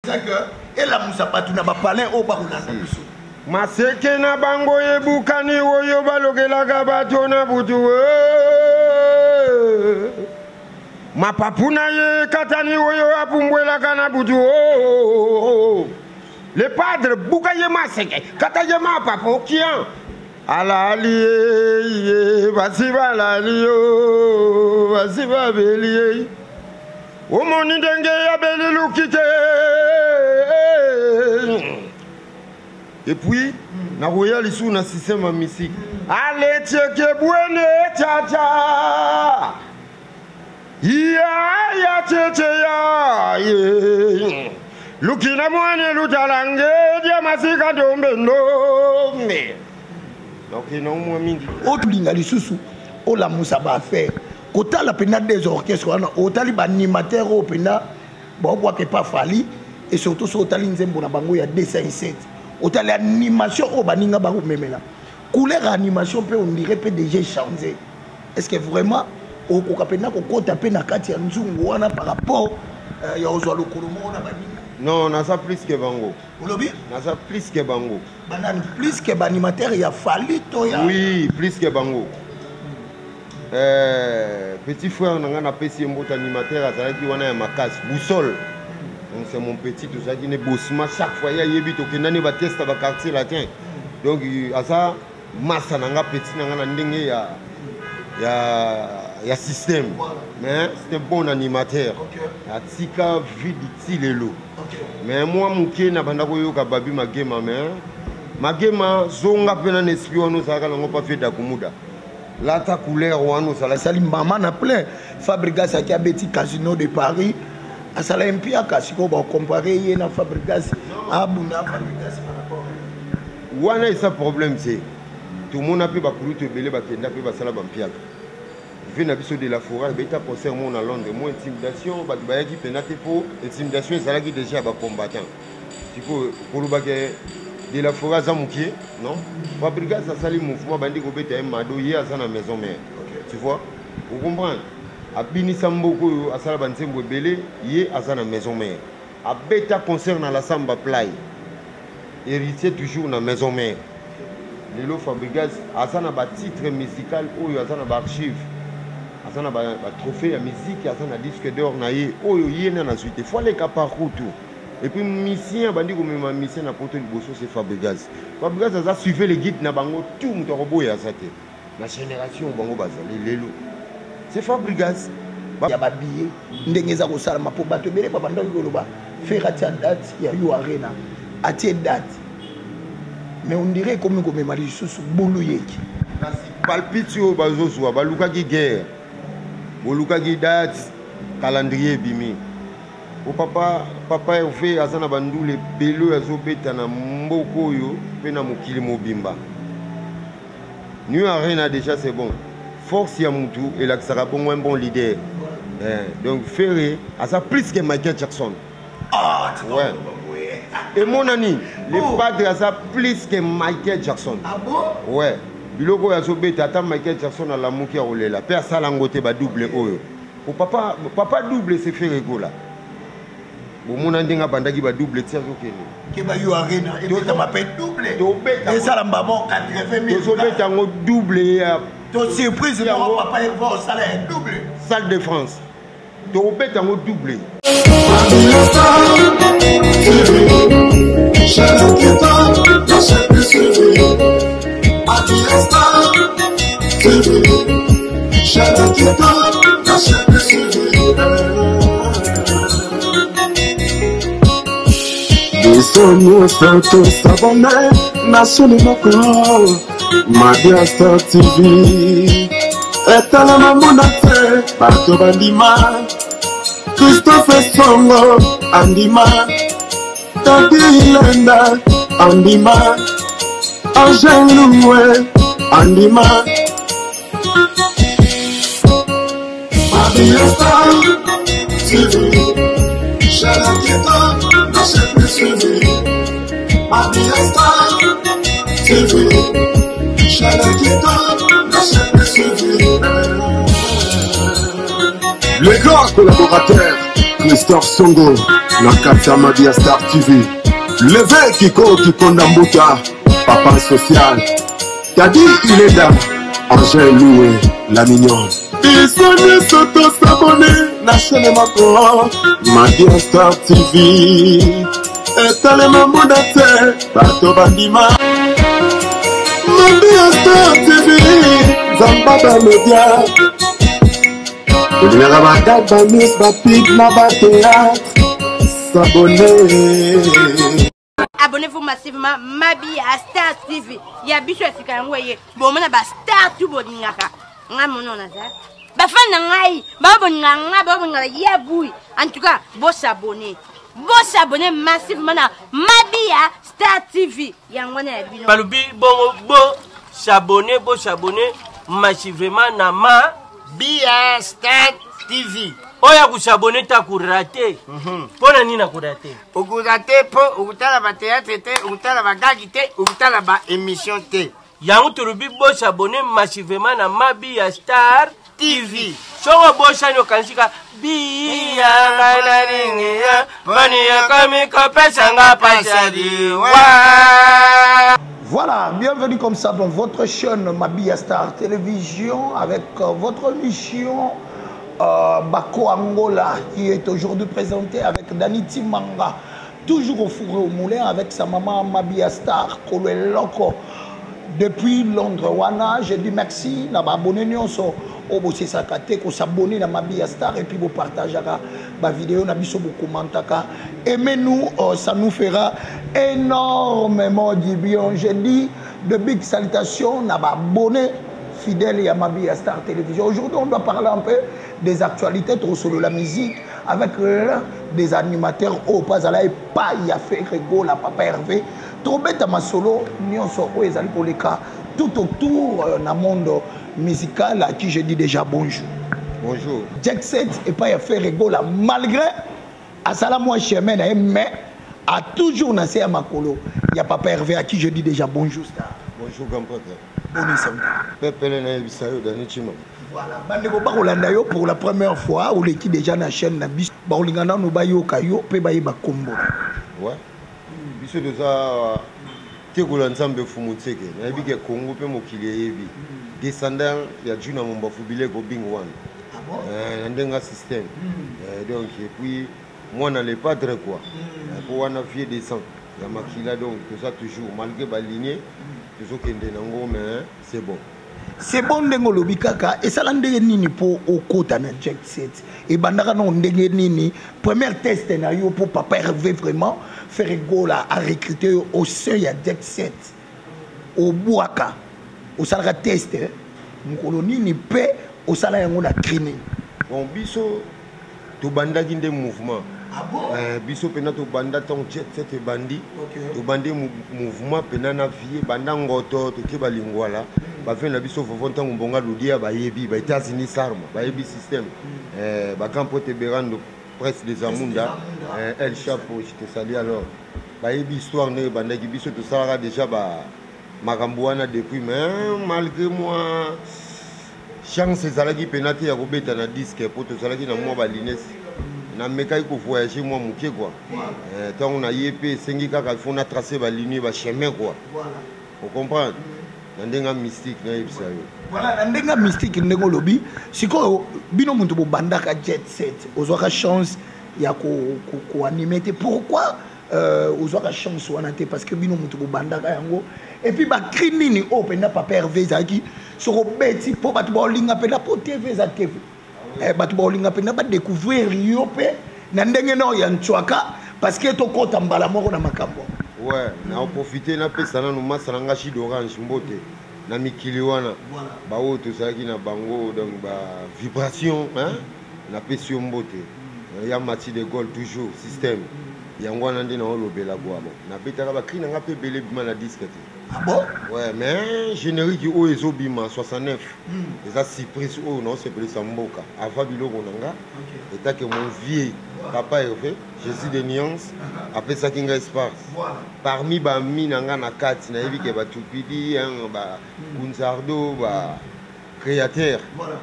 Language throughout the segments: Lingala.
Eza que elamusa bato na bapalin oyo bakolanda biso. Maseke na bango ebukani oyo balokelaka bato na butu mapapu na ye ekatani oyo apumbwelaka na butu le padre buka ye maseke kata ye mapapu kian alali ye basi balali yo basi babeli ye Omoni ndenge ya beli lukite. Et puis nakoya lisusu na système ya musique. Ale tieke bwene chacha. Ya ya cheche ya ye. Lukina mwane lutalange dia masika ndombe ndombe. Donc na mwa mingi. Olinga lisusu olamusa ba affaire. Kotala mpenza des orchestres wana, otali ba animateur oyo mpenza baobwaka epa Fally, et surtout soki otali nzembo na bango ya 207, otali animation oyo baninga bakomemela couleur ya animation mpe on dirait mpe déjà changé. Est-ce que vraiment okoka mpenza kokota mpe na kati ya nzungu wana par rapport ya kozwa lokolo moko na baninga? Non, naza plus que bango. Olobi? Naza plus que bango. Banani? Plus que baanimateur ya Fally to ya? Oui, plus que bango. Petit frère na nga napesi ye mbote, animateur azalaki wana ya makasi, Boussole. Donc c'est mon petit, tozalaki ne bosima chaque fois ye ayebi tokenda ne bateste ba quartier latin. Donc aza masa na nga, petit na nga na ndenge ya système. Mais c'est un bon animateur. Atika vide ti lelo. Mais moi moke na banda koyoka Babi Magema, mais Magema zonga pe na esprit wana ozalaka nango pa Feda Kumuda. Lata couleur wana ozalaki. Asali mama na plein. Fabregas aki abeti Casino de Paris. Asala mpiaka sikoyo ba comparer ye na Fabregas. Abunda Fabregas par rapport. Wana eza problème te. Tomona pe ba kulutu ebele bakenda pe basala ba mpiaka. Vie na biso de la forêt beta concert moko na Londres, mo intimidation bato bayaki pena te po intimidation ezalaki déjà ya ba combattants. Sikoyo koloba ke de la forêt aza mokie, non? Fabregas asali mouvement bandi kobeta ye mado, ye aza na maison mère. Tu vois? Vous comprenez? Abinisa mboko oyo asala ba nzembo ebele, ye aza na maison mère. Abeta concert na la Samba Play. Héritier toujours na maison mère. Lelo Fabregas aza na ba titre musical oyo aza na ba archive. Aza na ba trophée ya musique, aza na disque d'or na ye oyo ye na nazwi te. Faut aleka parcours tout. Et puis musicien bandi komema musicien na poto liboso c'est Fabregas. Fabregas aza suivez le guide na bango tout moto akoboya aza te. Na génération bango bazali lelo. C'est Fabregas. Ya ba billets ndenge eza kosalama po bato ebele babandaki koloba Ferre atia date ya U Arena, atie date mais on dirait ekomi komema lisusu bulu yeki. Kasi palpite oyo bazozwa balukaki guerre, bolukaki date, calendrier ebimi. O papa, papa Hervé aza na bandule ebele oyo azobeta na mboka oyo pe na mokili mobimba. New Arena déjà c'est bon. Force ya mutu elakisaka bongo un bon leader. Donc Ferre aza plus que Michael Jackson. Ah, ouais. Emonani, le padre aza plus que Michael Jackson. Ah bon? Ouais. Biloko oyo azobeta ata Michael Jackson alamuki ya kolela pe asala yango te ba double oyo. Po papa, papa double c'est Ferre Gola. Bomona ndenge abandaki ba double ti azokende. Ke ba U Arena ebetama pe double. Tobeta. Ezala mbamo 80 000. Tozobeta yango double ya To surprise moko papa Hervé osala ya double. Salle de France. Tobeta yango double. Biso nyonso tosabone na soni moko Mabia Star TV etalama mona te bato bandima Christophe Songo andima Tati Lenda andima Angel Loué andima Mabia Star TV Chaîne qui donne la chaîne plus suivie. Mabia Star TV Chaîne qui donne la chaîne plus suivie. Le grand collaborateur Christophe Songo na kati ya Mabia Star TV. Leve Kiko Kikonda Mbuta, papa social. Tadi Ilenda, Angèle Loué, la mignonne. Biso nyonso tosabone na chaîne moko Mabia Star TV. Etalema mbunda te, bato bandima. Mabia Star TV, Zamba ba media. Olingaka bagag bamis bapib na bateatre s'abonner. Abonnez-vous massivement Mabi à Star TV. Ya biso ya sika yango eye. Bomona ba star tout bolingaka. Nga mono na za. Ba fan na ngai, ba bolinga nga, ba bolinga ya bouille. En tout cas, bo s'abonner. Bo s'abonner massivement na Mabi à Star TV. Yango wana ya bino. Balobi bongo bo s'abonner, bo s'abonner massivement na ma Bia Star TV. Oyo akosabone te akorate. Mpo na nini akorate? Okorate mpo okotala bateatre te, okotala bagagi te, okotala baémission te. Yango tolobi bosabone massivement na Mabiya Star TV. Soki obosani okanisi ka biya ngai nalingi ya boni ekomi kopesa nga pasi ya liwa. Voilà, bienvenue comme ça dans votre chaîne Mabia Star Télévision avec votre émission Bako Angola qui est aujourd'hui présentée avec Dani Timanga, toujours au four et au moulin avec sa maman Mabia Star Koleloko. Depuis Londres, wana, je dis merci na ba abonné nyonso oyo bosesaka te ko s'abonner na Mabia Star et puis bo partageaka ba vidéo na biso, bo commentaka. Aimez-nous, ça nous fera énormément du bien. Je dis de big salutations na ba abonné fidèle ya Mabia Star Télévision. Aujourd'hui, on doit parler un peu des actualités trop sur la musique avec l'un des animateurs au Pazala et pas ya Ferre Gola, Papa Hervé. Tobeta masolo nyonso oyo ezali koleka tout autour na monde musical à qui je dis déjà bonjour. Bonjour. Jack Set et pas ya Ferre Gola malgré asala moi chemin na ye, mais a toujours na se ya makolo ya Papa Hervé à qui je dis déjà bonjour star. Bonjour grand prêtre. Bonne santé. Pepele na yebisa yo Dani Chima. Voilà, bandeko bakolanda yo pour la première fois oleki déjà na chaîne na biso. Bakolinga nanu bayoka yo pe bayeba kombo. Ouais. Biso toza tekola Nzambe fumu tseke. Nayebi ke Congo pe mokili eyebi. Descendant ya Juna Mombafu bileko bingo wana. Ah bon? Na ndenga système. Donc et puis mwana le padre quoi. Po wana vieux descend ya makila donc toza toujours malgré ba lignée tozokende nango mais c'est bon. C'est bon ndenge olobi kaka esala ndenge nini po okota na Jet Set ebandaka na ndenge nini première test na yo po Papa Hervé vraiment Ferre Gola a recruté yo au sein ya Jet Set obwaka osalaka test mokolo nini pe osala yango na cri nini? Bon biso tobandaki nde mouvement. Ah bon? Biso pena tobanda ntango Jet Set ebandi. Okay. Tobandi mouvement pena na vie banda ngoto toke balingwala. Ba vie na biso vovo ntango mbonga ludia bayebi ba États-Unis sarma bayebi système. Ba grand pote Berando presse des Amunda, El Chapo je te salue alors. Bayebi histoire ndenge bandaki biso tosalaka déjà ba makambo wana depuis mais malgré moi chance ezalaki pena te ya kobeta na disque po tozalaki na mwa ba lines. Namekaki ko voyager mwa moke quoi. Ntango na ye pe esengi kaka il faut na tracer ba lignes ba chemin quoi. Vous comprenez? Na ndenge mystique nayebisa yo. Voilà, na ndenge mystique ndenge olobi sikoyo bino muntu bobandaka Jet Set ozwaka chance ya ko animer te. Pourquoi ozwaka chance wana te? Parce que bino muntu bobandaka yango et puis ba cri nini oyo mpenza Papa Hervé ezalaki soko beti po bato baolinga mpenza po TV eza TV. Bato baolinga mpenza ba découvrir yo mpe na ndenge na oyo ya ntswaka parce que tokota mbala moko na makambo. Ouais, na profiter na pesa nanu masa na nga jus d'orange mbote na mikili wana. Voilà. Ba oyo tozalaki na bango donc ba vibration hein na pesi yo mbote. Ya Mathieu de Gaulle toujours système. Yango wana nde na olobela kwa bon. Na betaka ba cri na nga pe belé bima na disque te. Ah bon? Ouais, mais générique oyo ezobima 69. Eza surprise oyo na osepelisa mboka. Avant biloko na nga. Okay. Eta que mon vieux papa Hervé, Jésus de nuance, apesaki nga espace. Voilà. Parmi ba mi na nga na kati, nayebi ke ba Tupidi, hein, ba Kunzardo, ba créateur. Voilà.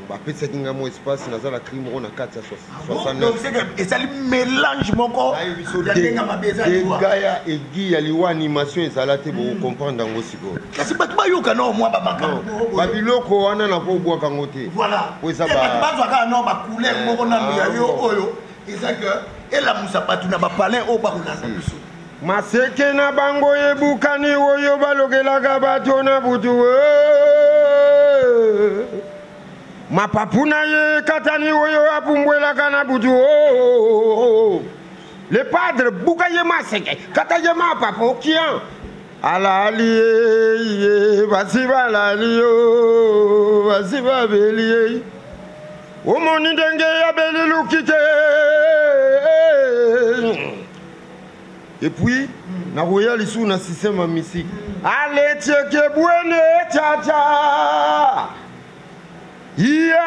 Bapesaki nga mwa espace, naza na cri moko na kati ya 69. Donc c'est que ezali mélange moko ya ndenge mabe eza liwa. Dega ya egi ya liwa, animation ezala te, bokocomprendre yango sikoyo. Kasi bato bayoka nao mwa bamakambo. Babiloko wana nakobwaka yango te. Voilà. Po eza bato bazwa kaka nao bacouleur moko nanu ya yo oyo eza ke elamusa bato na bapalin oyo bakolanda biso. Maseke na bango ebukani, oyo balokelaka bato na butu, mapapu na ye ekatani, oyo apumbwelaka na butu. Le padre buka ye maseke, kata ye mapapu kian alali ye, basi balali yo, basi babeli ye, omoni ndenge abeli luki te. Et puis nakoya lisusu na système ya misike aletieke bwene chacha ya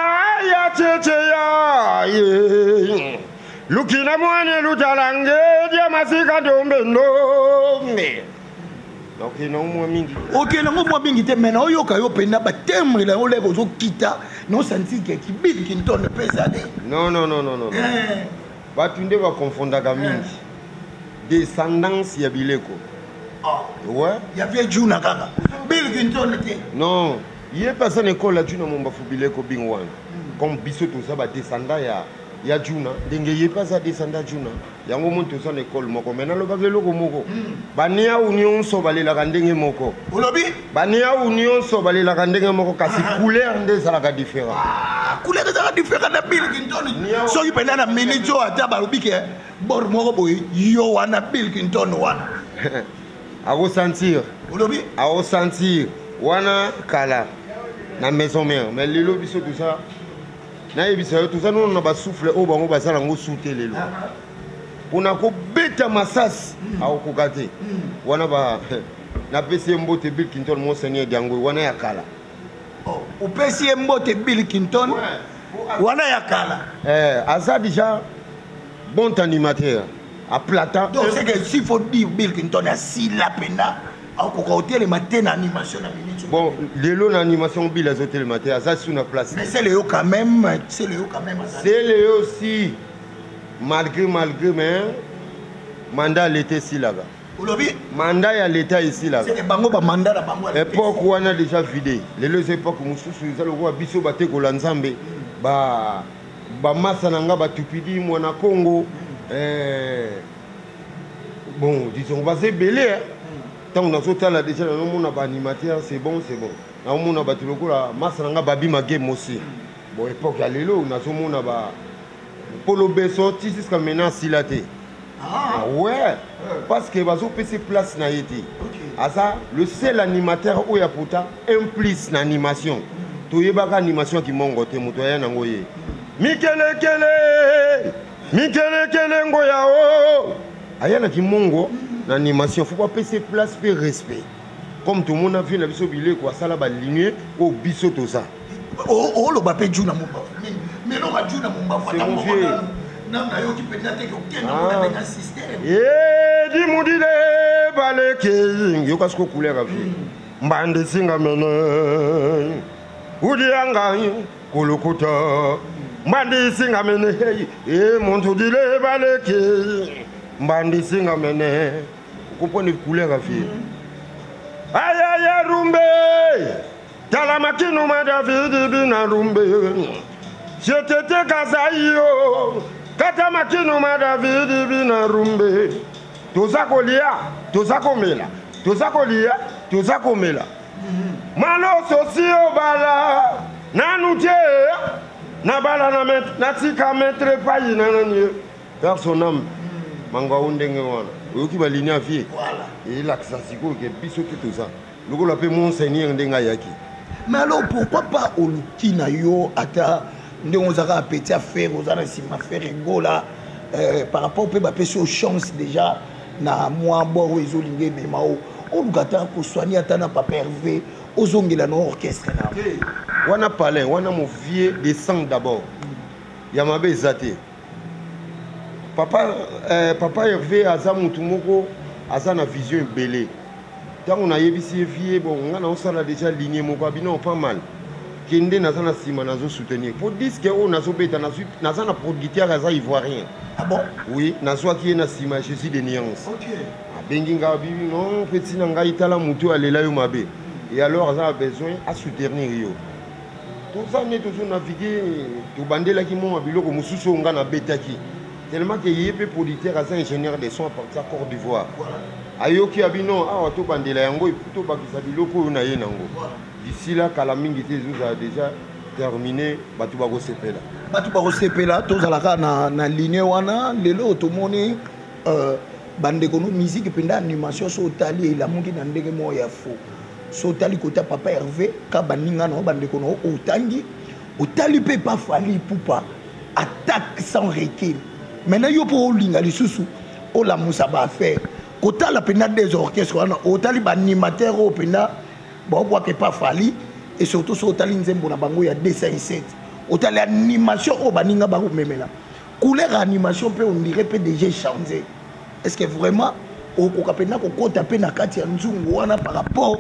ya cheche ya ye lukina mwane lutalange dia masika ndombe ndombe. Nakokende nango mwa mingi. Okende nango mwa mingi te, mais naoyoka yo mpenza batembre na yo leke ozokita naosanti ke kibili kintono mpe ezali. Non, non, non, non, non. Bato nde bakonfondaka mingi descendance ya bileko. Ouais. Ya vie Juna kaka Bill Clinton te. Non, ye mpe aza na ekole ya Juna Mombafu, bileko bing wana. Comme biso toza badescendant ya Juna, ndenge ye mpe aza descendant ya Juna, yango moni toza na ekole moko. Mais nalobaka eloko moko: baniau nyonso balelaka ndenge moko. Olobi? Baniau nyonso balelaka ndenge moko, kasi couleur nde ezalaka différent. Ah, couleur ezalaka différent na Bill Clinton. Soki mpenza na minute oyo ata balobi ke bord moko boye, yo wana Bill Clinton wana. Akosentir. Olobi? Akosentir wana kala na maison mère, mais lelo biso toza, nayebisa yo, toza nono na basouffle oyo bango baza nango su te lelo. Mpona kobeta masasi akokoka te wana. Ba napesi ye mbote, Bill Clinton, monseigneur Diango wana ya kala. Oh, opesi ye mbote Bill Clinton wana ya kala. Eh, aza déjà bon animateur aplata. Donc c'est que s'il faut dire, Bill Clinton asila mpenza, akokoka kotelema te na animation na minute. Bon, lelo na animation Bill azotelema te, aza su na place. Mais c'est le yo quand même, c'est le yo quand même. C'est le aussi, malgré mais mandat ya leta esilaka. Olobi? Mandat ya leta esilaka. C'est que bango bamandat na bango. Époque wana déjà vide, lelo eza époque mosusu. Eza lokola biso batekola Nzambe, ba bamasa na nga batupidi mwana Congo. Bon, disons baza ebele. Ntango nazotala déjà, nazomona baanimateur, c'est bon, c'est bon. Nazomona bato lokola masa na nga babima game aussi. Bon, époque ya lelo nazomona ba Polo Beso ti jusqu'à maintenant asila te. Ah ouais, parce que bazopesa place na ye te. Aza le seul animateur oyo aputa un plus na animation. Toyebaka animation ya kimongo te, moto aya nango ye mikelekele mikelekele ngoya o aya na kimongo na animation. Faut bapesa place mpe respect, comme tomona vie na biso bileko asala baligne oyo biso toza. Oloba mpe Juna Mombafu, mais eloka Juna Mombafu ata moko nanu nayoki mpenza te okenda mpona ndenge système. Dimudile baleke, yoka siko couleur ya vie mbande singa mene udianga kolokuta mbandi singa mene e muntu dile baleke mbandi singa mene. Comprendre couleur ya vie ayaya rumbe tala makinu ma Davidi bina rumbe jetete kazayo kata makinu ma Davidi bina rumbe. Toza kolia, toza komela, toza kolia, toza komela maloso si obala nanu te nabala na natika maître pai na nani père son âme mangao ndenge wana. Oyoki baligne ya vie elakisa sikoyo ke biso te toza lokola mpe monseigneur ndenge ayaki. Mais alors pourquoi pas oluki na yo ata ndenge ozalaka petit affaire, oza na nsima Ferre Gola, par rapport mpe bapesi yo chance déjà na mwa bord oyo ezolinga emema o oluka ata kosoigne ata na papa Hervé, ozongela na orchestre na wana palin wana. Mon vieux descend d'abord ya mabe eza te. Papa Hervé aza mutu moko aza na vision ebele. Ntango nayebisi ye: "Vieux, bon, nga naosala déjà ligne moko." Abi: "Non, pas mal." Kende naza na sima nazo soutenir po disque oyo nazo beta nazui naza na producteur aza ivoirien. Ah bon? Oui, nazwaki ye na sima je suis de nuance. Okay. Abengi nga bibi non petit na ngai tala mutu alela yo mabe. Et alors aza na besoin a soutenir yo. Toza nde tozo naviguer tobandelaki mwa biloko mosusu oyo nga nabetaki. Tellement que ye pe producteur aza ingénieur de son à partir ya Côte d'Ivoire. Voilà. Ayoki abi non awa tobandela yango et puis tobakisa biloko oyo na ye nango. Voilà. D'ici là kala mingi te ezozala dejà termine bato bakosepela. Bato bakosepela tozala kaka na, na ligne wana lelo tomoni euh, bandeko no musique mpenza animation so otali elamuki na ndenge moko ya faux so otali kota papa Hervé ka baninga na yo bandeko na yo otangi otali mpe pa Fally Ipupa attaque sans recul maintenant yo mpo olinga lisusu olamusa baaffaire kotala mpenza des orchestres wana otali baanimateur oyo mpenza baobwaka epa Fally et surtout soki otali nzembo na bango ya 207 otali animation oyo baninga bakomemela couleur ya animation mpe ondire mpe déjà change est ce que vraiment okoka mpenza kokota mpe na kati ya nzungu wana par rapport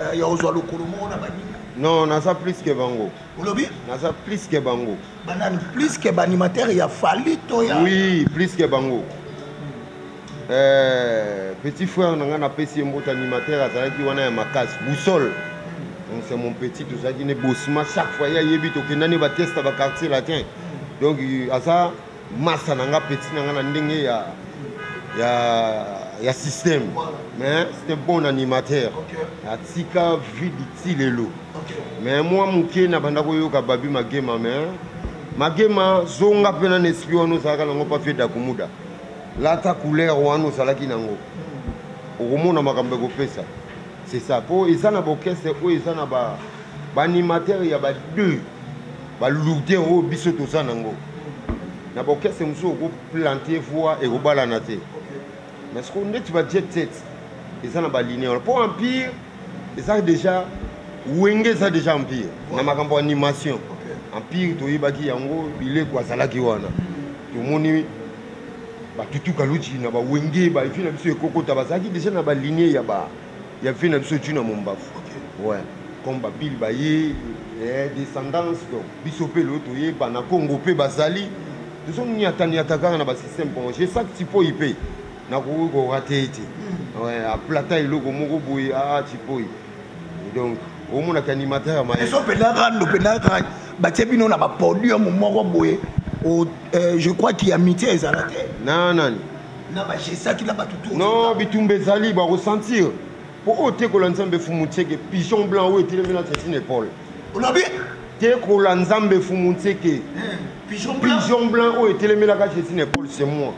euh, ya kozwa lokolo moko na baninga? Non, naza plus que bango. Olobi? Naza plus que bango. Banani? Plus que baanimateur ya Fally to ya? Oui, plus que bango. Euh, petit frère na ngai napesi ye mbote animateur azalaki wana ya makasi boussole. Donc c'est mon petit, tozalaki ne bosima chaque fois ye ayebi tokenda ne bateste ya baquartier latin. Donc aza masa na nga petit na nga na ndenge ya ya ya système. Mais c'était bon animateur. Atika vide ti lelo. Mais moi moke na banda koyoka Babi Magema, mais Magema zonga mpe na esprit wana ozalaka nango pa feda kumuda. Lata couleur wana ozalaki nango. Okomona makambo ekopesa. C'est ça. Po eza na orchestre oyo eza na ba ba animateur ya ba deux ba lourdeur oyo biso toza nango. Na ba orchestre mosusu oko planter voix ekobalana te. Mais sikoyo ndeti ba jet set eza na ba ligne wana. Po empire eza déjà Wenge eza déjà empire na makambo ya animation. Empire toyebaki yango bileko azalaki wana. Tomoni batutu kaluji na ba Wenge ba evi na biso ekokota bazalaki déjà na ba ligne ya ba ya vie na biso Juna Mombafu. Ouais. Comme ba Bill baye eh, descendance donc biso pe lelo toyeba na Congo pe bazali tozo niata niata kaka na ba système bon je sac tipoi pe nakoki ko rater ye te. Ouais, aplata eloko moko boye ah tipoi. Donc omonaka animateur ya mayele. Eso pena rando pena rando batie bino na ba podium moko boye o, euh, je crois qu'il y a amitié ezala te. Na nani? Na ba Jesaki na bato tout. Non, bitumba ezali ba ressentir. Po oyo tekola Nzambe fumu tseke pigeon blanc oyo etelemi na Cetine Paul. Olobi? Tekola Nzambe fumu tseke. Pigeon blanc. Pigeon blanc oyo etelemelaka Cetine Paul c'est moi.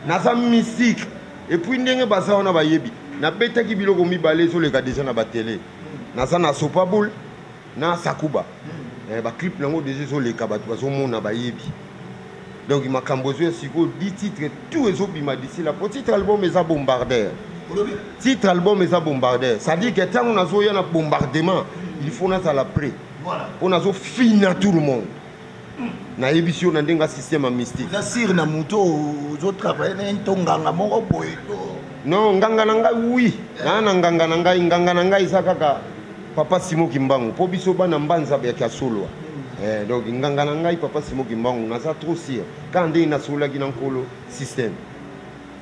Naza mystique. Et puis ndenge baza wana bayebi. Nabetaki biloko mibale ezoleka déjà na ba télé. Naza na Sopa Boule na Sakuba. Eh, ba clip nango déjà ezoleka bato bazomona bayebi. Donc makambo ezo ya sikoyo 10 titres tout ezobima d'ici là. Po titre album eza bombarder. Titre album eza bombarder. C'est-à-dire que ntango nazoya na bombardement, il faut nazala prêt. Po nazofina tout le monde. Nayebisi yo na ndenge ya système ya mystique. Oza sire na moto ozotravaille na ye to nganga moko boye to? Non, nganga na ngai oui. Naa na nganga na ngai, nganga na ngai eza kaka papa Simon Kimbangu. Po biso bana mbanza ya Kiasolwa. Eh, donc nganga na ngai papa Simon Kimbangu, naza trop sire. Kaka ndenge nasololaki na nkolo système.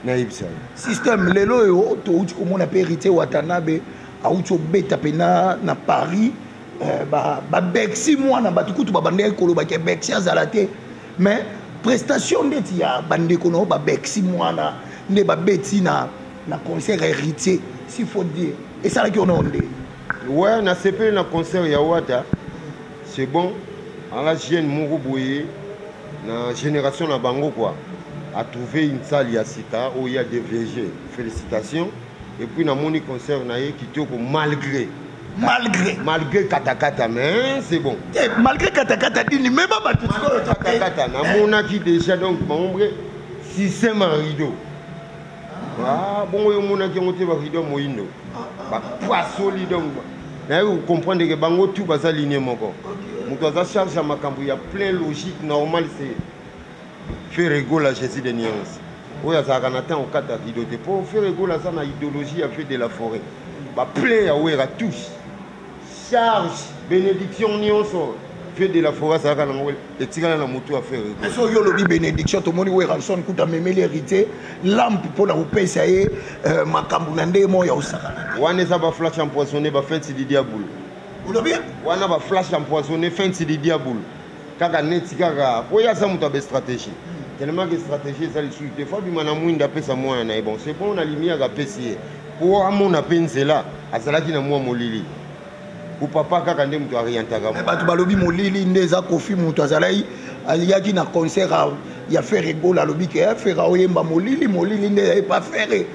Nayebisa yo. Système lelo oyo touti komona pe Héritier Watanabe auti obeta pena na Paris. Eh, ba Bexi mwana bato kutu babandaki koloba ke Bexi azala te, mais prestation ndeti ya bandeko na yo ba Bexi mwana nde babeti na, na concert Héritier, s'il faut dire esalaki yo nao nde? Ouais, nasepeli na concert ya Wata, c'est bon, ala jeune moko boye na génération na bango quoi, a trouvé une salle ya sika oyo ya DVG, félicitations. Et puis namoni concert na ye kitoko malgré malgré malgré katakata, mais c'est bon. Eh, malgré katakata dini mais ba bato sikoyo katakata namonaki déjà donc bango système en rideau. Ah bongo yo monaki yango te ba rideau moyindo. Ba poissoli donc naye comprendre que bango tout baza ligne moko. Moto aza charge ya makambo ya plein logique normal c'est Ferre Gola Jésus de nuance. Oyo azalaka na temps okata rideau te po Ferre Gola aza na idéologie ya feu de la forêt. Ba plein ya Wera touche. Charge bénédiction nyonso. Vieux de la forêt azalaka nango etikala na motu ya Ferre. Mais soki olobi bénédiction, tomoni Werrason kuta amemeli héritier lampe mpo na kopesa ye makambo na ndenge moko ya kosakana. Wana eza baflash empoisonné, bafenti di diabolo. Olobi wana baflash empoisonné, fenti di diabolo, kaka neti kaka po ye aza moto ya bastratégie, tellement que stratégie eza lisusu te. Fo abima na mwinda, apesa mwana na ye. Bon, c'est bon, na lumière apesi ye po amona mpe nzela. Azalaki na mwa molili po papa kaka nde moto arientaka. Mais bato balobi molili nde eza Kofi. Moto azalaki, ayaki na concert ya Ferre Gola, alobi ke Ferre aoyemba molili, molili nde aye pa Ferre.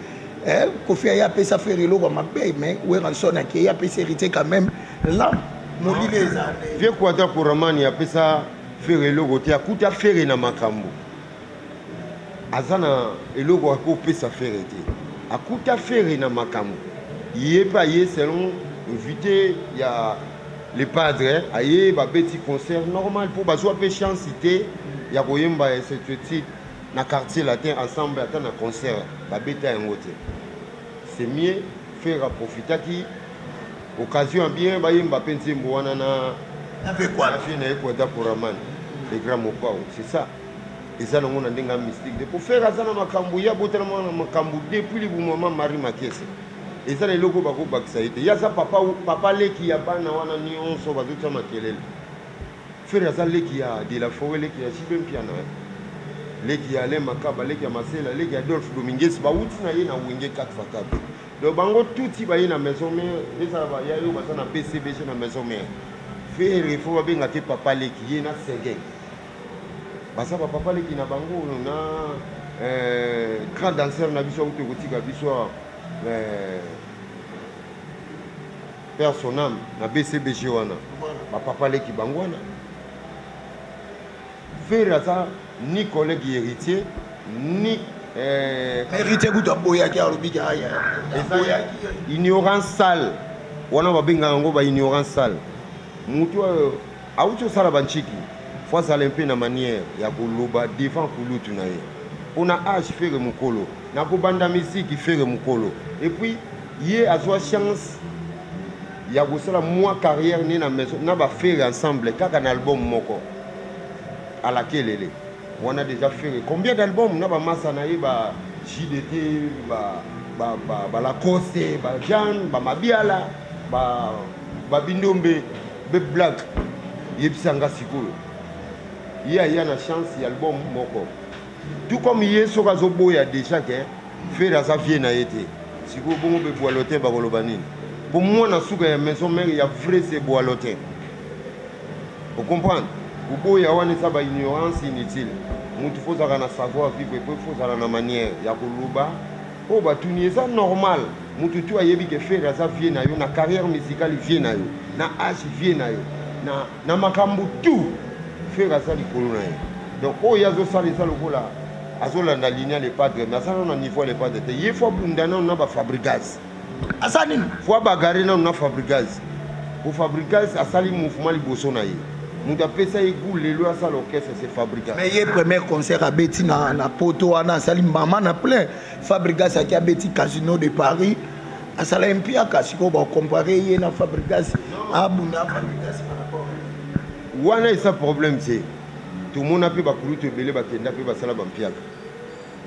Kofi aye apesa Ferre eloko ya mabe, mais Werrason akei apesa héritier quand même lampe. Molili eza nde Vieux Quadra Koramani apesa Ferre eloko te. Akuta Ferre na makambo, aza na eloko akopesa Ferre te. Akuta Ferre na makambo, ye mpe aye selon invité ya le padre. Aye, babeti concert normal mpo bazwa mpe chance te ya koyemba incertitude na Quartier Latin ensemble. Ata na concert babeta yango te. C'est mieux, Ferre aprofitaki occasion ya bien, bayemba mpe nzembo wana na na vie na ye Quadra Koraman, le grand Mopao. C'est ça, eza nango na ndenge ya mystique te, po Ferre aza na makambo. Ye abotana na makambo depuis libumu ma Marie Makese. Eza na eloko bakobakisa ye te. Ye aza papa, papa leki ya bana wana nyonso bazotia makelele. Ferre aza leki ya de la Forêt, leki ya JB Mpiana, leki ya Alain Makaba, leki ya Masela, leki ya Adolphe Dominguez. Bawuti na ye na Wenge 4 x 4. Donc bango tuti baye na maison mère, ezala baya yo baza na BCBG na maison mère. Ferre fo babenga te papa leki. Ye na Seguin baza bapapa leki na bango na grand danseur na biso auti kotika biso, père son âme, na BCBG wana, bapapa leki bango wana. Ferre aza ni collègue héritier ni Héritier kutu aboyaki, alobiki aya. Ignorance sale wana, babengaka yango ba ignorance sale. Motu oyo awuti osala banchiki, fo azala mpe na manière ya koloba devant kulutu na ye mpona age. Ferre mokolo na kobanda misiki, Ferre mokolo. Et puis ye azwa chance ya kosala mwa carrière ne na maison na baFerre ensemble kaka na album moko alakelele wana. Déjà Ferre combien d'album na bamasa na ye, ba JDT, baLacoste, baJan, baMabiala, babindombe be black? Yebisanga sikoyo, ye aya na chance ya album moko. Tout comme ye soki azoboya déjà ke Ferre aza vieux na ye te, sikoyo bongo be Boalotin bakoloba nini? Mpo mwana suka ya maison mère ya vrai, c'est Boalotin. Ocomprendre? Koboya wana eza baignorance inutile. Mutu fo ozalaka na savoir vivre, po fo ozala na manière ya koloba oyo batuni. Eza normal, mutu tu ayebi ke Ferre aza vieux na yo na carrière musicale, vieux na yo na age, vieux na yo na makambo tout. Ferre aza likolo na ye. Donc oyo azosala eza lokola azolanda ligne le padre, mais aza nano na niveau ya le padre te. Ye fo abunda nano na baFabregas. Aza nini? Fo abagarre nano na Fabregas, po Fabregas asali mouvement liboso na ye. Moto apesa ye goût lelo asala orchestre, c'est Fabregas. Mais ye premier concert abeti na poto wana, asali mama na plein. Fabregas aki abeti Casino de Paris, asala ye mpiaka. Sikoyo bacompare ye na Fabregas, abunda Fabregas par rapport Wana eza problème te. Tomona mpe bakulutu ebele bakenda mpe basala bampiaka.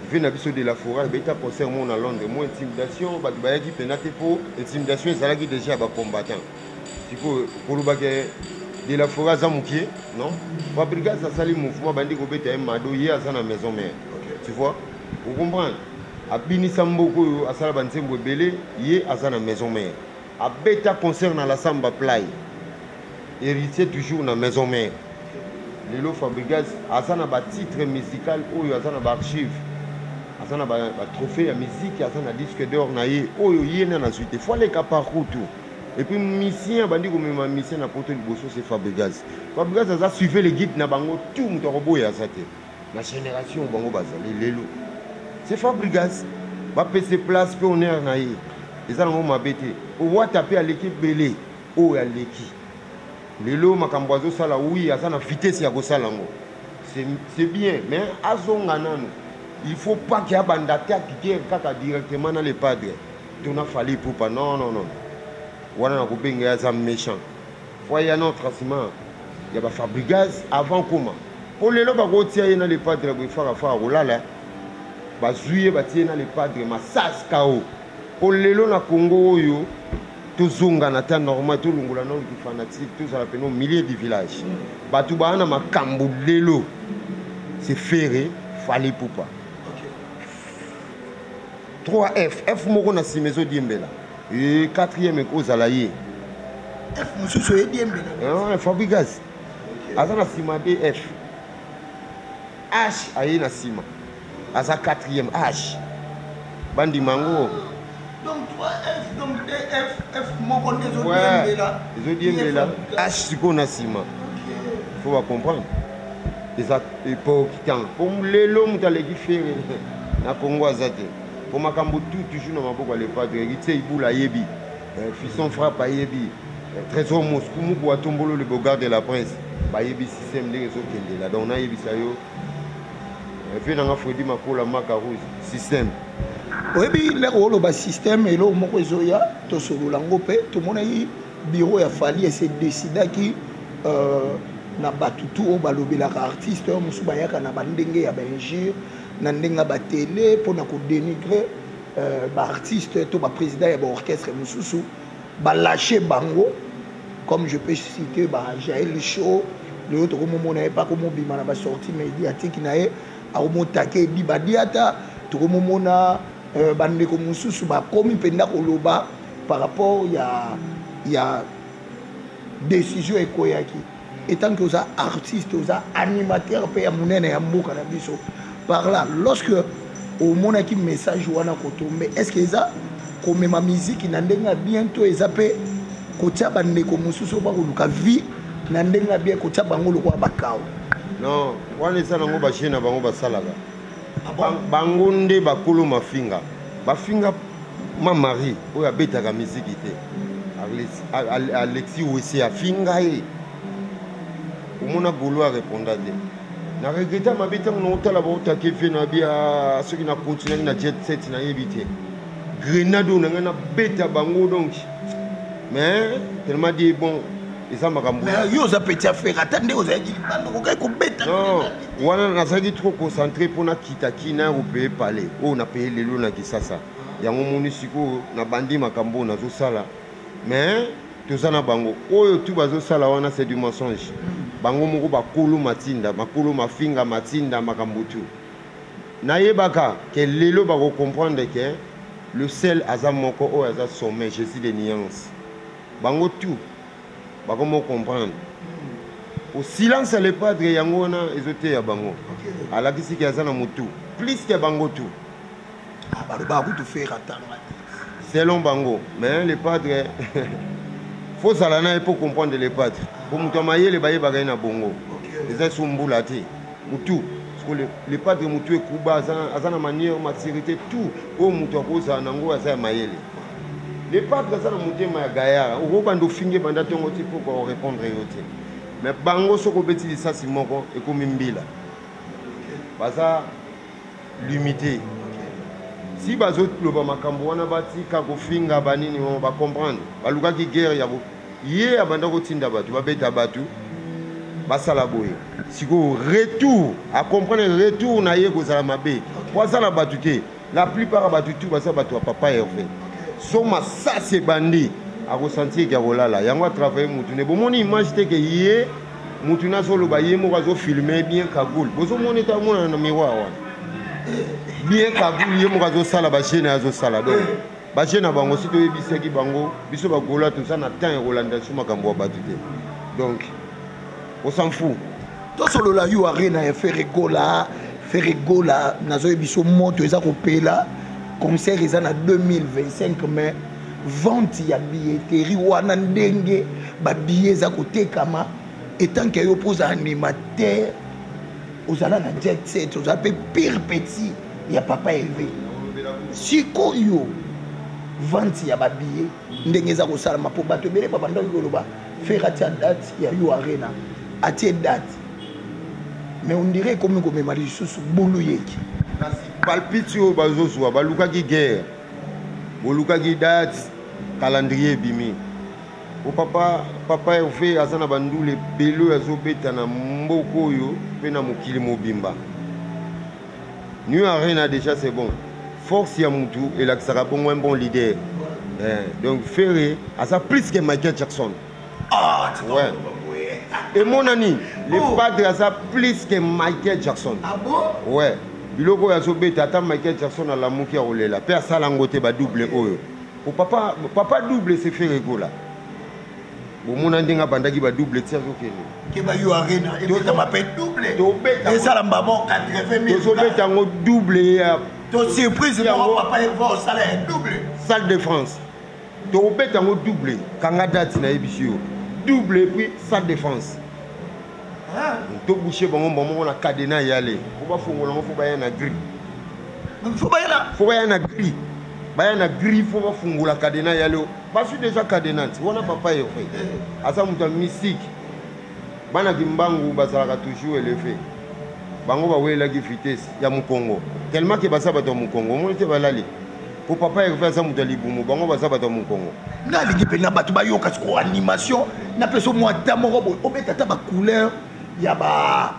Vieux na biso de la Forêt abeta concert moko na Londres, mo intimidation, bato bayaki mpena te mpo intimidation ezalaki déjà ya bacombattant. Sikoyo koloba ke de la Forêt aza mokie, non. Fabregas asali mouvement, bandi kobeta ye mado. Ye aza na maison mère, tu vois, ocomprendre? Abinisa mboka oyo, asala banzembo ebele. Ye aza na maison mère, abeta concert na la Samba Play, héritier toujours na maison mère. Lelo Fabregas aza na batitre musical oyo aza na baarchive, aza na batrophée ya musique, aza na disque d'or na ye oyo ye na nazwi te. Fo aleka parcours tout. Et puis musicien abandi komema musicien na poto liboso, c'est Fabregas. Fabregas aza suivez le guide na bango tout. Moto akoboya aza te na génération bango bazali lelo, c'est Fabregas. Bapesa place mpe honneur na ye, eza nango mabe te. Owata mpe aleki ebele oyo aleki lelo. Makambo azosala, oui, aza na vitesse ya kosala yango, c'est bien, mais azonga nanu. Il faut pas ke abanda te guerre kaka directement na le padre to na Fally Ipupa. Non, non, non, wana na kobenga ye aza méchant. Fo aya na tracement. ya bafabrigaz avant koma mpo lelo bakotia ye na le padre boye farafara kolala bazwi ye batie ye na le padre masas kao mpo lelo na congo oyo tozonga na temps normal tolongola nano kifanatique tozala pene au milieu du village bato baa na makambo lelo c'est Ferre Fally Ipupa 3 F F moko na nsima ezodiembela e quatrième ekozala ye F mosusu eyediembela ah, Fabregas aza na nsima 2 F H aye na nsima aza quatrième H bandima yango donc 3F donc 2F F moko nde ezodiembela ezodiembela H sikoyo na nsima faut bacomprendre eza époque temps po lelo moto aleki Ferre na congo aza te po makambo tout toujours na maboko ya le padre héritier ibula ayebi fisson frappe ayebi trésor moscou muku atombolo le bogard de la prince bayebi système ndenge ezokendela donc nayebisa yo vie nanga fredi makola maka rouge système oyebi lere oloba système eloko moko ezoya tosolola yango mpe tomonaki bureau ya Fally ese décidaki na bato tu oyo balobelaka artiste oyo mosusu bayaka na bandenge ya bainjure na ndenge ya batele mpona kodénigre baartiste to baprésident ya baorchestre mosusu balâche bango comme je peux citer ba Jaël Show lelo tokomomona ye mpe akomobima na basortie médiatique na ye akomotake edi badiata tokomomona bandeko mosusu bakomi mpenza koloba par rapport ya décision ekweyaki etant que oza artiste oza animateur mpe ya monene ya mboka na biso par là lorsque omonaki message wana kotombe est ce que eza komema miziki na ndenge ya bien to eza mpe kotia bandeko mosusu oyo bakoluka vie na ndenge ya bien kotia bango lokola bakao non wana eza nango baje na bango basalaka bango nde bakolo mafinga bafinga ma marie oyo abetaka miziki te alexis wese afinga ye omona golo areponda te na regreta mabe ntango naotala baotake vie na bia soki na continuaki na jet set nayebi te grenade oyo na ngai nabeta bango donc mais tellement dit bon eza makambo yo oza petit affaire ata nde ozalaki libanda okokaki kobeta non wana nazalaki trop concentré mpo nakitaki na kopeye pale oyo napeye lelo na kisasa yango moni sikoyo nabandi makambo oyo nazosala mais toza na bango oyo tu bazosala wana c'est du mensonge bango moko bakolo matinda makolo mafinga matinda makambo tu nayebaka ke lelo bakocomprendre ke le sel aza moko oyo aza sommet jésus de nuance bango tout bakomo comprendre au silence ya le padre yango wana ezoteya bango alakisi ke aza na motu plus ke bango tout balobaka kutu Ferre atanga selon bango mais le padre faut zala na ye mpo comprendre le padre po moto ya mayele bayebaka ye na bongo eza so mbula te motu parce que le padre motu ekuba aza na manière maturité tout oyo moto akozala nango aza ya mayele le padre aza na motema ya gayara okobanda ofingi ebanda ntongo ti mpo korépondre yo te mais bango soki obeti lisasi moko ekomi mbila baza limité si bazoloba makambo wana batika kofinga banini bacomprendre balukaki guerre ya ye abanda kotinda bato babeta bato basala boye sikoyo retour acomprendre retour na ye kozala mabe po aza na bato te la plupart ya bato tu baza bato ya papa Hervé so masasi ebandi akosentir ke akolala yango atravaille mutu ne bomoni image te ke ye mutu ne azoloba ye moko azofilme bien cagoule bozomona ete amonana na miroir wana bien cagoule ye moko azosala bachaine azosala donc baje na bango si toyebisaki bango biso bagola toza na temps ya kolanda so makambo ya bato te donc on s'en fout tosolola yo arena ya Ferre Gola Ferre Gola nazoyebi biso moto eza kopela concert eza na 2025 mais vente ya billetterie wana ndenge babillet eza kotekama etanke yo mpo oza animateur ozala na jet set ozala mpe pire petit ya papa Hervé sikoyo vente ya babillet ndenge eza kosalama mpo bato ebele babandaki koloba Ferre atia date ya yo arena atie date mais on dirait ekomi komema lisusu bulu yeki kasi palpite oyo bazozwa balukaki guerre bolukaki date calendrier ebimi. O papa, papa Hervé aza na bandule ebele oyo azobeta na mboka oyo mpe na mokili mobimba. New Arena déjà c'est bon. Force ya mutu elakisaka bongo un bon leader. Eh, donc Ferre aza plus que Michael Jackson. Ah, ouais. Emonani, le oh. padre aza plus que Michael Jackson. Ah bon? Ouais. Biloko oyo azobeta ata Michael Jackson alamuki akolela mpe asala yango te ba double oyo. Po papa, papa double c'est Ferre Gola. Bomona ndenge abandaki ba double ti azokende. Keba yo arena ebetama mpe double. Tobeta esala mbamo 80 000. Tozobeta yango double ya to surprise moko papa Hervé osala ya double. Salle de France. Tobeta yango double. Kanga date nayebisi yo. Double et puis salle de France. Tobouche bango mbamo moko na cadenas yale. Po bafongola yango fo baya na grille. Fo baya na fo baya na grille. Baya na grille fo bafungola cadenas yale. Bazwi déjà cadenas wana papa Hervé. Aza moto ya mystique. Bana Kimbangu bazalaka toujours élevé. Bango bawelelaki vitesse ya mokongo. Tellement que baza bato ya mokongo, omoni te balali. Po papa Hervé aza moto ya libumu, bango baza bato ya mokongo. Nalingi mpenza bato bayoka sikoyo animation, napesa mwa ata moko boye, obeta ata ba couleur ya ba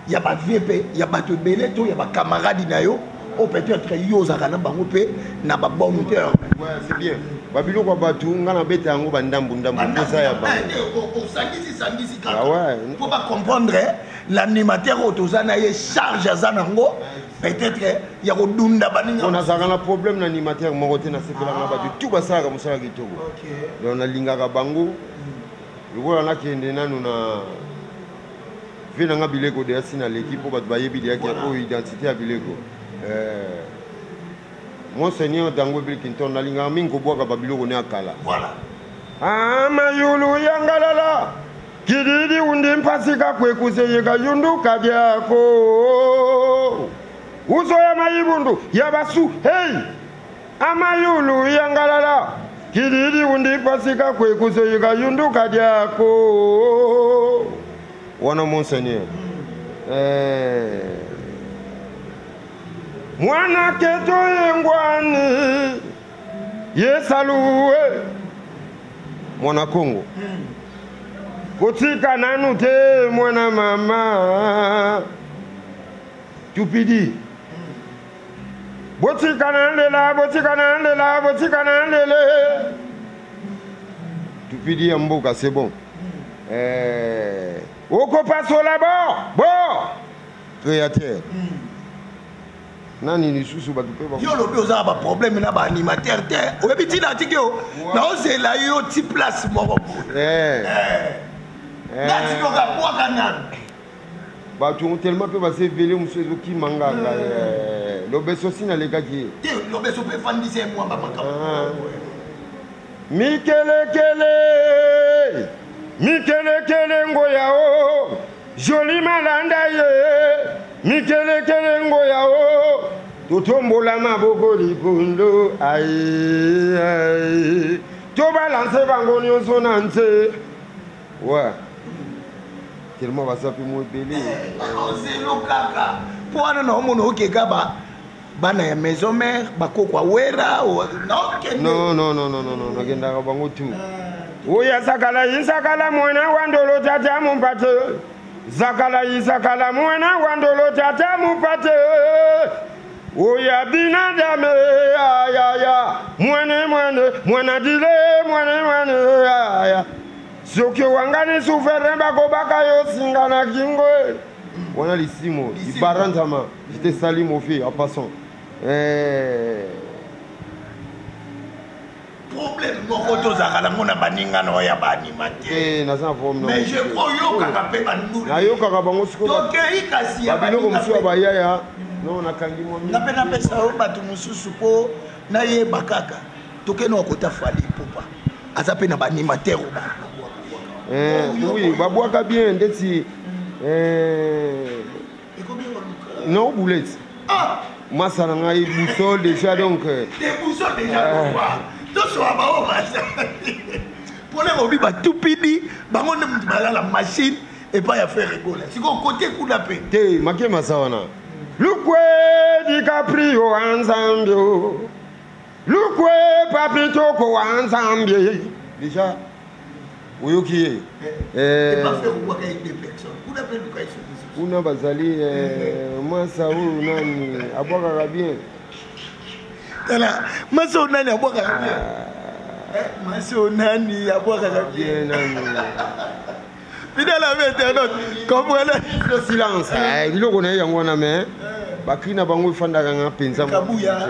ya ba vie mpe ya bato ebele to ya ba camarade na yo oyo peut-être yo ozalaka na bango mpe na ba bonne terme. Ouais, c'est bien. Ba biloko ya bato nga nabeta yango ba ndambu ndambu mposa ya bango. Osangisi sangisi kaka. Ah ouais. Mpo ba comprendre l'animateur oyo toza na ye charge aza nango peut-être ya kodunda baninga. Bon, nazalaka na problème na animateur moko te, nasepelaka na bato tout basalaka mosala kitoko. Donc nalingaka bango lokola nakende nanu na vie na nga bileko deya si naleki mpo bato bayebi deya ke oyo identité ya bileko. Monseigneur Dango Bilkinton nalingaka mingi kobwaka babiloko ne ya kala. Voilà. Ah, mayulu ya ngalala kididi undi mpasika kwekuseyeka yunduka byako uso ya mayibundu ya basu hey amayulu ya ngalala kididi undi mpasika kwekuseyeka yunduka byako wana monseigneur. Mwana keto yengwani yesaluwe mwana Kongo kotika nanu te mwana mama tupidi botika na ndela botika na ndela botika na ndele tupidi ya mboka c'est bon. Okopasola bo bo créateur nani lisusu bato mpe yo olobi oza na baproblème na baanimateur te oyebi ntina atiki yo naozela yo ti place moko boye natiki okabwaka nanu bato tellement mpe baza ebele mosusu ezokima nganga lobeso si nalekaki ye te lobeso mpe efandisi ye mwamba makambo mikelekele mikelekele ngoya o joli malanda ye mikelekele ngoya o totombola maboko likolo ai ai tobalanse bango nyonso na nse ouais tellement baza mpe mo ebele ozelo kaka mpo wana na omona okeka ba bana ya maison mère bakokwa wera non non non non non nakendaka bango tout oya zakala isakala mwana wa ndolo tata mupate zakala isakala mwana wa ndolo tata mupate oya binadame ya ya mwana mwana mwana dile mwana mwana ya soki wangani souverain bakobaka yo singa na kingo wana lisimo ibarantama. Je te salue mon fils en passant. Problème moko tozalaka nango na baninga na oyo ya baanimateur. Naza na problème. Mais je crois oyokaka mpe banduli. Nayokaka bango sikoyo. Tokei kasi ya babiloko mosusu ya bayaya. Non, nakangi mwa mingi. Nga mpe napesa yo bato mosusu mpo nayeba kaka. Tokei na kota Fally Ipupa. Aza mpe na baanimateur oyo babwaka. Oui, babwaka bien ndeti. Non, boulette. Ah! Massa na ngai boussole déjà donc. Des boussoles déjà pourquoi? Tout soit ba o basa. Pour les robi ba tupidi, bango ne mutu bala la machine et pas ya faire rigoler. Siko côté kuna pe. Te make massa wana. Lukwe DiCaprio ensemble. Lukwe Papito ko ensemble. Déjà Oyoki ye. Eh, kuna bazali eh, masa oyo nani abwakaka bien. Tala, masa oyo nani abwakaka bien. Ah. Eh, masa oyo nani abwakaka bien nani. Fidèle ami internaute, comprenez. Le silence. Eh, biloko na ye yango wana mais bakri na bango efandaka nga mpenza. Kabuya.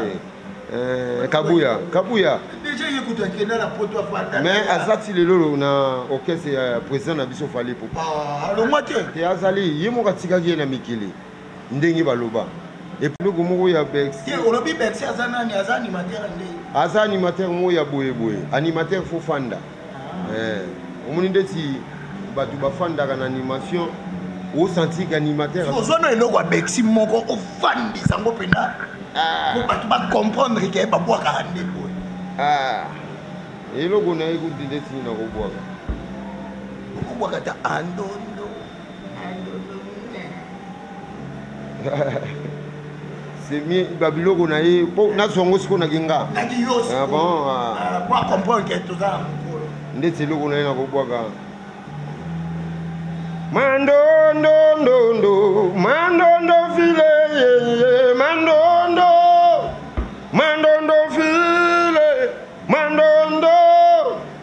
Eh, Kabuya, Kabuya. Déjà ye kutu akenda na poto afanda. Mais aza ti lelo na orchestre ya président na biso Fally Ipupa. Ah, alongwa te. Te azali ye moko atikaki ye na mikili ndenge baloba. Et puis eloko moko ya Bercy. Te olobi Bercy aza nani? Aza animateur nde. Aza animateur moko ya boye boye. Animateur faut fanda. Ah. Eh, omoni ndeti bato bafandaka na animation osanti ke animateur ozwa no eloko ya Bercy moko ofandisa yango mpenza ah. po bato bacomprendre ke babwakaka nde boye ah. eloko na ye kutu ndeti nini nakobwaka okobwaka ta andondo andondo c'est mieux babiloko na ye mpo nazwa yango sikoyo naki nga naki yo ah bon ah. po acomprendre ke toza na mokolo ndeti eloko na ye nakobwaka Mandondondondo, mandondo file, ye, ye, mandondo, mandondo file, mandondo.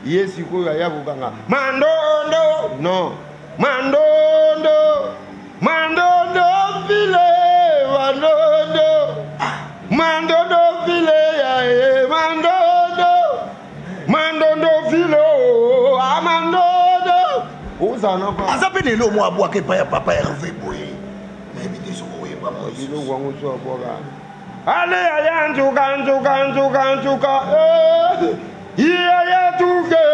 Ye sikoyo aya kokanga mandondo, non, mandondo, mandondo file, mandondo, mandondo file, ya, ye, mandondo. Mandondo filo, amandondo. Ozala na pa. Aza pe na eloko moko abwaka epai ya papa Herve boye. Nayebi te soki oyeba mo. Biloko yango so abwaka. Ale aya nzuka nzuka nzuka nzuka. Eh. Iya ya tuke.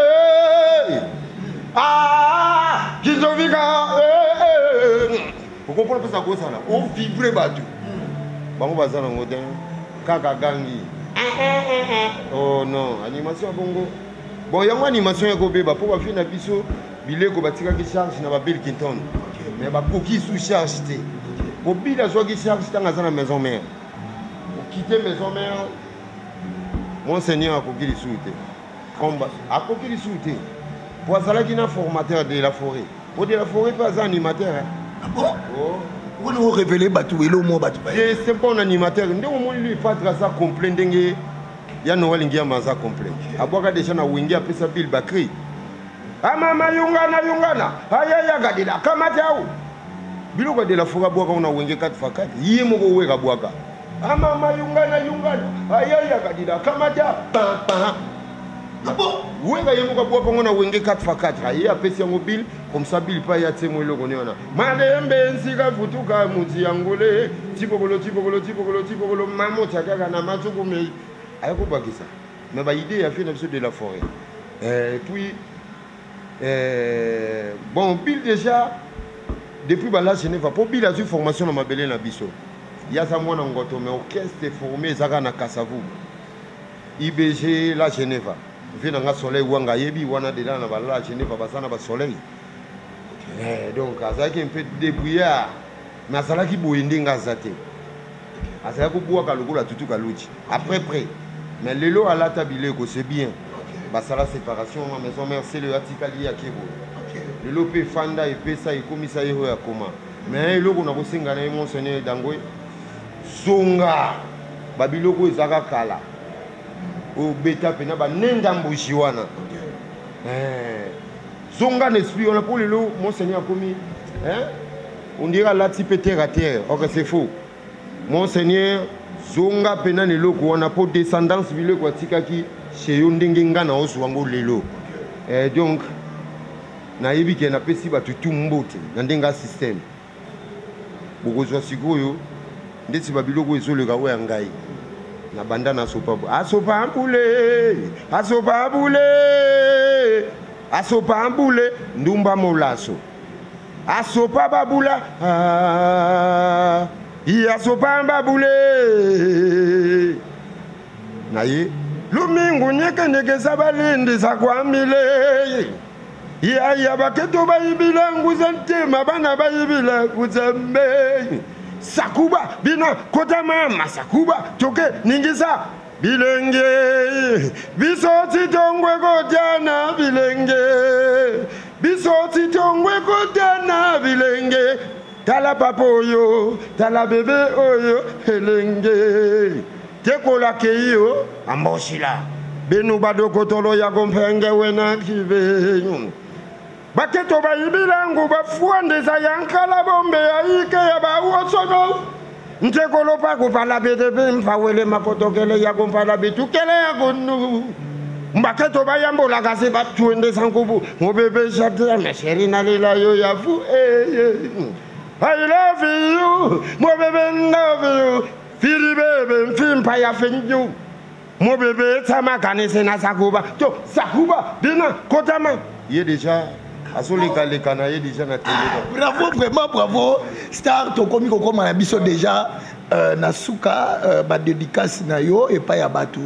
Ah, kizovika. Eh. eh. Okomprendre mpesa kozala. O vibrer bato. Bango baza nango te. Kaka gangi. Oh non, animation ya bongo. Bon, yango animation ya kobeba po ba vie na biso bileko batikaki charge na ba Bill Clinton. Mais bakoki sous charge te. Po Bill azwaki charge ntango aza na maison mère. Okite maison mère, Monseigneur akoki lisusu te. Combat akoki lisusu te. Po azalaki na formateur de la forêt. Po de la forêt pe aza animateur. Hein? Ah bon? Oh. Wana o révéler bato elo mo bato ba. C'est bon animateur. Ndenge omoni lui padre aza complet ndenge ya Noël Ngiama aza complet. Abwaka déjà na Wenge apesa Bill Bakri. Amama ah, yungana yungana. Ayaya gadila kamata au. Biloko de la forêt abwaka na Wenge 4 x 4. Ye moko weka abwaka. Amama ah, yungana yungana. Ayaya gadila kamata pam pam. Ah bon? Weka ye moko abwaka ngo na Wenge 4 x 4. Aye apesi yango Bill comme ça Bill pa ya tse mo eloko ne wana. Malembe nsika futuka muti yangole tibokolo tibokolo tibokolo tibokolo mamo tiakaka na matsuku mei aye kobakisa mais ba idée ya vie na biso de la forêt. Et puis bon Bill déjà depuis bala Genève po Bill azwi formation na mabele na biso. Ye aza mwana ngoto mais orchestre formé ezaka na Kasavubu. IBG la Geneva. Vie na nga Soleil Wanga ayebi wana dela na ba la Geneva baza na ba Soleil. Eh, donc azalaki un peu débrouillard mais azalaki boye ndenge aza te. Azalaki kobwaka lokola tutu kaluji. Après près. Mais lelo alata bileko c'est bien. Basala séparation na maison mère c'est le atikali ye ake boye. Lelo pe fanda epesa ekomisa ye oyo akoma. Mais eloko nakosenga na ye monseigneur Dangwe zonga ba biloko ezaka kala. Oyo beta pena ba nenda mbuji wana. Eh, zonga na esprit wana po lelo monseigneur akomi hein? On dirait alati pe terre à terre. Ok, c'est faux. Monseigneur zonga pena na eloko wana po descendance biloko atikaki chez yo ndenge nga na ozwa yango lelo. Eh, donc nayebi ke napesi bato tu mbote na ndenge ya système. Bokozwa sikoyo ndeti ba biloko ezoleka oyo ya ngai na banda na sopa asopa mbule asopa mbule asopa mbule ndumba molaso asopa babula ah, asopa babule na ye lumingu nyekenyeke zabalindisa kwambile Yaya baketo bayibila nguza ntema bana bayibila kuzambe sakuba bina kota mama sakuba toke ningisa bilenge biso titongwe kotiana bilenge. Tala papa oyo, tala bebe oyo elenge. Tekola keyi o ambosila. Benu badokotolo ya kompenge wena kibe. Baketo bayibilangu bafuandeza ya nkala bombe ya ike ya bawosono. Ntekolo pa kupala bete bimfa wele makotokele ya kumpala bitukele ya kunu. Mbaketo bayambola kasi batuendeza nkubu. Mobebe shate mesheri nalela yo ya fu. Eh, eh. I love you. Mobebe love you. Fili bebe mfimpa ya fenju. Mobebe tama kanise na sakuba. To sakuba bina kotama. Ye déjà azolekaleka na ye déjà na tele. Bravo vraiment bravo star tokomi kokoma na biso déjà na suka ba dédicace na yo epai ya bato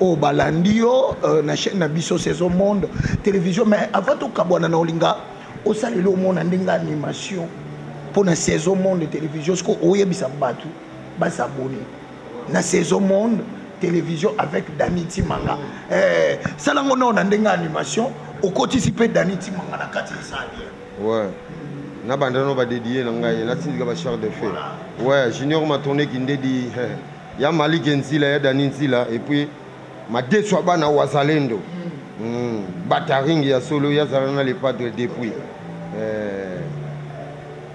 oyo balandi yo na chaîne na biso Saison Monde Télévision. Mais avant tokabwana na olinga osalela omona ndenge animation mpo na Saison Monde Télévision siko oyebisa bato basabone na Saison Monde Télévision avec Dani Timanga. Salango na ndenge animation okotisi mpe Dani Timanga na kati esali. Ouais. Na bandano ba dédié na ngai na tindika ba char de feu. Ouais, Junior m'a tourné kindedi ya Malik Nzila ya Dani Nzila et puis madeso bana wazalendo. Bataring ya solo ya zala na le padre depuis.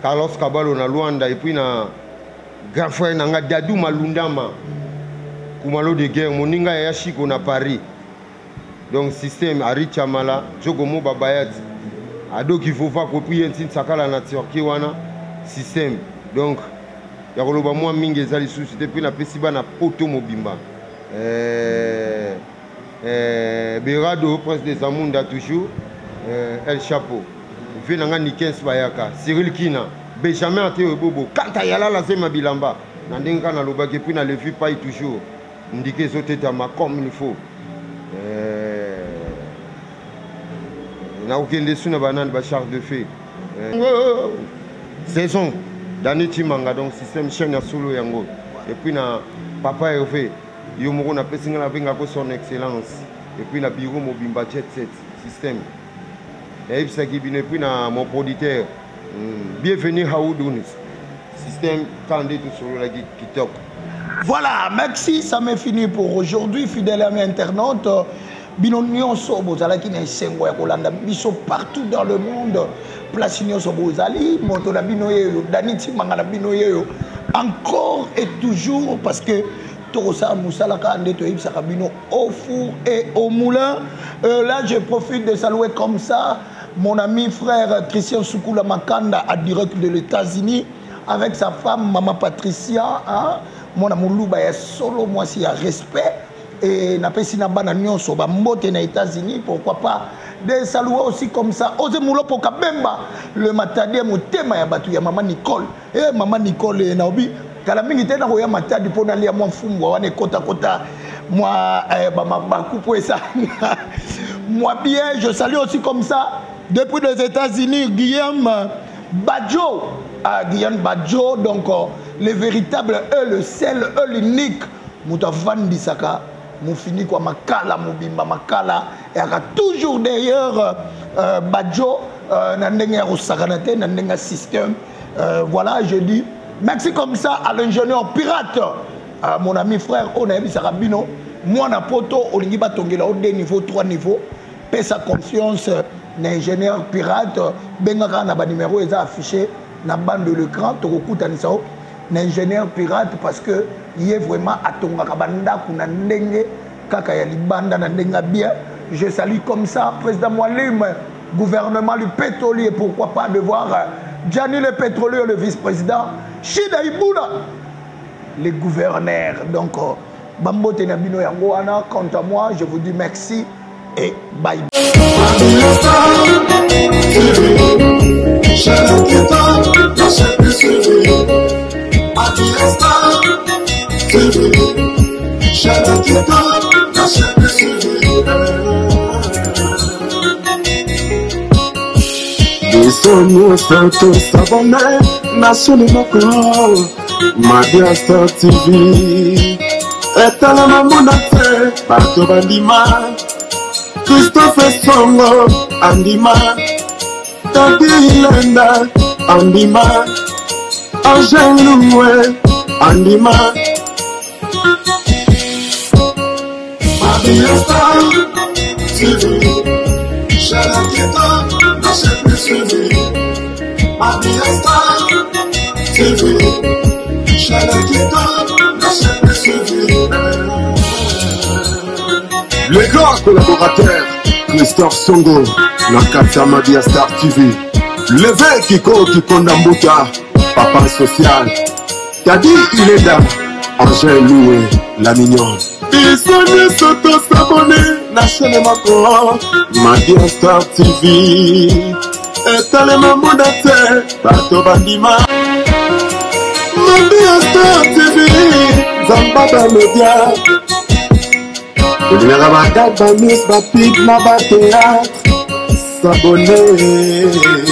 Carlos Kabalo na Luanda et puis na grand frère nanga Dadou Malundama. Kumalo de guerre moninga ya Chico na Paris. Donc système Ari Chamala, Jogomo Babayat, Ado ki vova kopi ntin sakala na Turquie wana système. Donc ya koloba mwa mingi eza lisusu te puis na pesi bana poto mobimba. Berado prince des Amunda toujours, El Chapo. Vie nanga Nikens Bayaka, Cyril Kina, Benjamin Ateo Bobo, Kanta Yalala Zema Bilamba. Na ndenge kaka nalobaki puis na Levi Pai toujours. Ndike ezotetama comme il faut. Nakokende su na banani ba char de feu. Saison Dani Chimanga donc système chaîne ya solo yango. Et puis na papa Hervé yo moko na pesi nga na benga ko son excellence. Et puis na bureau mobimba jet set système. Nayebisaki bino et puis na mon producteur bienvenue Haoudounis. Système Kandé tout solo la kitoko. Voilà, merci, ça m'est fini pour aujourd'hui, fidèle ami internaute. Bino nyonso bozalaki na esengo ya kolanda biso partout dans le monde. Place nyonso bozali, moto na bino yeyo, Dani Timanga na bino yeyo. Encore et toujours parce que tokosala mosala kaka nde toyebisaka bino au four et au moulin. Là, je profite de saluer comme ça mon ami frère Christian Soukoula Makanda à direct de l'États-Unis avec sa femme Maman Patricia, hein, mon amour ya solo moi si ya respect et na pesi na bana nyonso ba mbote na États-Unis, pourquoi pas de saluer aussi comme ça Ose Mulopo Kabemba le matadie motema ya batu ya Maman Nicole. Eh Maman Nicole na obi kala mingi te na koya matadi pona lia mwa mfumbwa wana ekota kota mwa ba mabaku po esa. Moi bien, je salue aussi comme ça depuis les États-Unis Guillaume Badjo. Ah, Guillaume Badjo, donc le véritable eux, le seul eux, l'unique moto avandisaka mofini kwa makala mobimba makala eyaka toujours derrière Badjo na ndenge ya kosakana te na ndenge ya système. Voilà, je dis merci comme ça à l'ingénieur pirate, mon ami frère oyo nayebisaka bino mwana poto olingi batongela o 2 niveaux 3 niveaux, pesa confiance na ingénieur pirate, bengaka na ba numéro eza affiché na bande de l'écran, tokokutanisa o na ingénieur pirate parce que il est vraiment atongaka bandako na ndenge kaka ya libanda na ndenge bien. Je salue comme ça président Mwalim, gouvernement du pétrolier, pourquoi pas de voir Gianni le pétrolier, le vice-président, Chida Ibula, le gouverneur. Donc Bambote na bino yango wana, quant à moi, je vous dis merci et bye. Biso nyonso tosabone na chaîne moko Mabia Star TV etala na mona te bato bandima Christophe Songo andima Tati Ilenda andima Angelue andima Mabiesta TV Chalaketa na chaîne suivi Mabiesta TV Chalaketa na chaîne suivi. Le grand collaborateur Christophe Songo na kati ya Madia Star TV. Leve Kiko Kikonda Mbuta, papa social. Tadi Ilenda, Angèle Loué, la mignonne. Biso nyonso tosabone na chaîne moko Madia Star TV. Etalema mona te bato bandima Madia Star TV Nzamba ba media olingaka bagag bamis bapib na bateatre. S'abonner.